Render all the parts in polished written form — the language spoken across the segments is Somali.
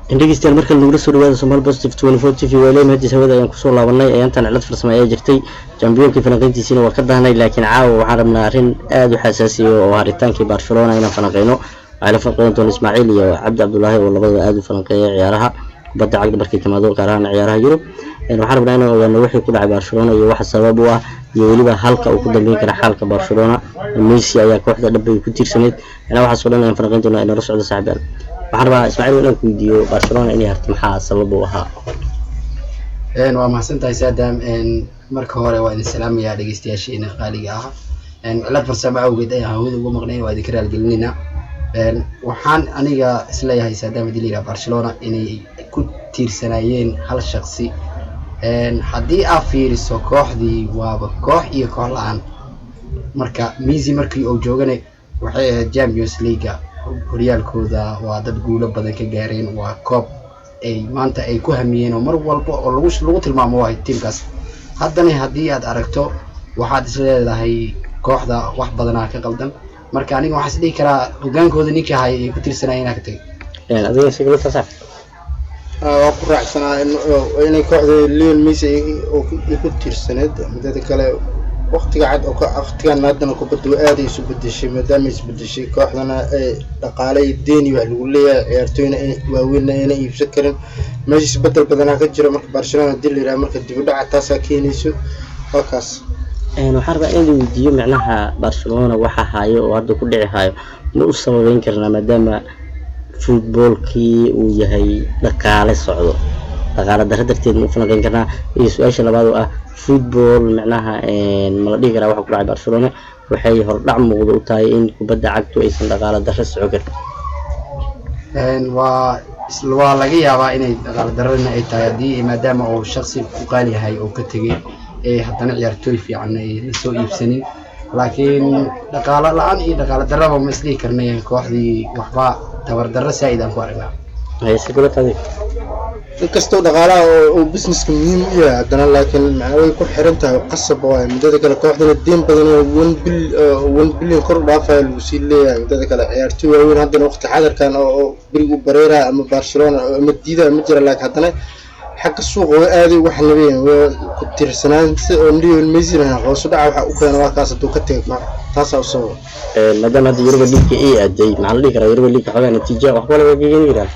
Dhegeystayaal, markale nagula soo dhawaada Somal Positive 24 TV. Waa mahadis, hawada ayaan kusoo laabanay. Ayaantan cilad farsamo ayaa jirtay, championkii falanqeyntiisiina waa ka dahnay, laakiin caawa waxaan rabnaa arrin aada u xasaasiya oo haritaankii Barcelona inaan falanqeyno. Waxay la falanqeyn doona Ismaaciil iyo Cabdi Cabdulaahi oo labadaba aada u falanqeeya ciyaaraha kubadda cagta markay timaado, gaar ahaan ciyaaraha Yurub. Waxaan rabnaa inaan ogaano wixii ku dhacay Barcelona iyo waxa sabab u ah iyo weliba halka uu ku dambeyn kara xaalka Barcelona. Messi ayaa kooxda dhab ay ku tiirsaneyd. Macnaha waxaas oo dhan ayaan falanqeyn doonaa, inala socdo, saaxiibayaal. Waxaan rabaa, Ismaaciil, inaan ku weydiiyo Barcelona inay harto maxaa sabab u ahaa? Waa mahadsantahay, Saadam. Marka hore waa idin salaamayaa, dhegeystayaasheena qaaliga ah. Cilad farsamo awgeed ayaan hawada uga maqnayn, waa idinka raalgelinaynaa. Waxaan aniga isleeyahay, Saadam, hadii la yidhaha Barcelona inay ku tiirsanaayeen hal shaqsi. Haddii aad fiiriso kooxdii, waaba koox iyo koox la-aan. Marka Messi markii uu joogana waxay ahayd Champions League, horyaalkooda waa dad guulo badan ka gaareen, waa koob ay maanta ay ku hamiyeen oo mar walba oo lagu tilmaamo waa tiimkaas. Haddana haddii aad aragto, waxaad is leedahay kooxda wax badanaa ka qaldan. Marka aniga waxaan is dhihi karaa hogaankooda ninkii ahay ay ku tiirsanayeen inaa ka tegay. Adiga sigla sax? Waa ku raacsanaa inay kooxda Lionel Messi ay ku tiirsaneed. Midada kale, waqtiga cad oo waqtigan haddana kubadda aad ay isu bedeshay. Maadaama ay isbedeshay, kooxdana ay dhaqaale iyo deeni wax lagu leeyahay, ciyaartooyna waaweynna ayna iibsan karin, meesha isbedel badanaa ka jiro. Marka Barcelona hadii la yidhaha, marka dib u dhaca taasaa keenayso, waa kaas. Waxaan rabaa inaan weydiiyo, micnaha Barcelona waxa hayo oo hadda ku dhici hayo ma u sababeyn karnaa maadaama footballkii uu yahay dhaqaale socdo, dhaqaale darro darteed ma u falanqeyn karnaa? Iyo su-aasha labaad oo ah football, micnaha ma la dhihi karaa waxa ku dhacay Barcelona waxay hordhac muuqda u tahay in kubadda cagtu aysan dhaqaale darro soco karin? Waa laga yaabaa inay dhaqaale darrana ay tahay, haddii maadaama uu shaksi ku qaali yahay oo ka tegay ee haddana ciyaartooy fiican ay la soo iibsanin. Laakiin dhaqaale la-aan iyo dhaqaale darraba ma isdhihi karnay, kooxdii waxba tabar darro saa'id aan ku aragnaa. Hayse kula taadi. Inkastoo dhaqaalaha oo businesska muhiim u yahay, haddana laakiin macnaa way ku xiran tahay, qasab waaye. Muddada kale, kooxdana deen badan oo 1 billion kor u dhaafaya lagu sii leeyahay. Muddada kale, ciyaartooy waaweyn haddana waqti xadarkan oo berigu bareeraya ama Barcelona ama diidaya ma jira, laakiin haddana xagga suuqa way aaday uga xanibayen, waa ku tiirsanaanta oo Lionel Messi hoos u dhaca waxa u keena waa kaas hadduu ka tegay koox, taasaa u sababa. Maadaama hadda Europa League ay aaday, maxaa la dhihi karaa Europa League xoogaa natiija wax wala waa keeni karaan?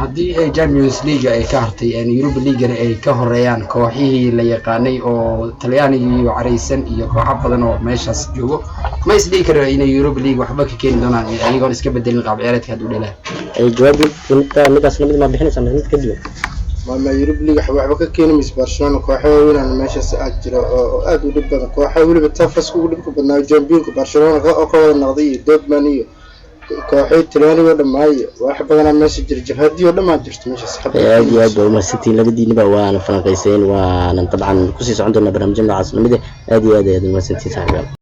Haddii ay Champions League ay ka hartay, Europa Leaguena ay ka horeeyaan kooxihii la yaqaanay oo Talyaanigii iyo caraysan iyo kooxo badan oo meeshaas joogo, ma isdhihi karo inay Europa League waxba ka keeni doonaan iyagoon iska bedelin qaab ciyaareedka hadduu dhelaan. Jawaab midaas lamid ma bixinaysaa mise mid ka duwan? Ma Europa League waxba ka keeni mayso Barcelona. Kooxo waaweyn aan meeshaas aad jira oo aad u dhib badan, kooxo weliba tafaska ugu dhibka badnaa championka Barcelona oo ka wada noqday iyo Dortmund iyo kooxoy Talyaaniga oo dhamaayo, wax badanaa meesha jira, jabhadii oo dhamaa jirto meeshaas. Aad iyo aad baa umahadsantihiin labadiiniba, waana falanqayseen, waanan dabcan kusii socon doonaa barnaamijyo noocaas lamid ah. Aad iyo aad ayaad umahadsantihiin, saaxiibayaal.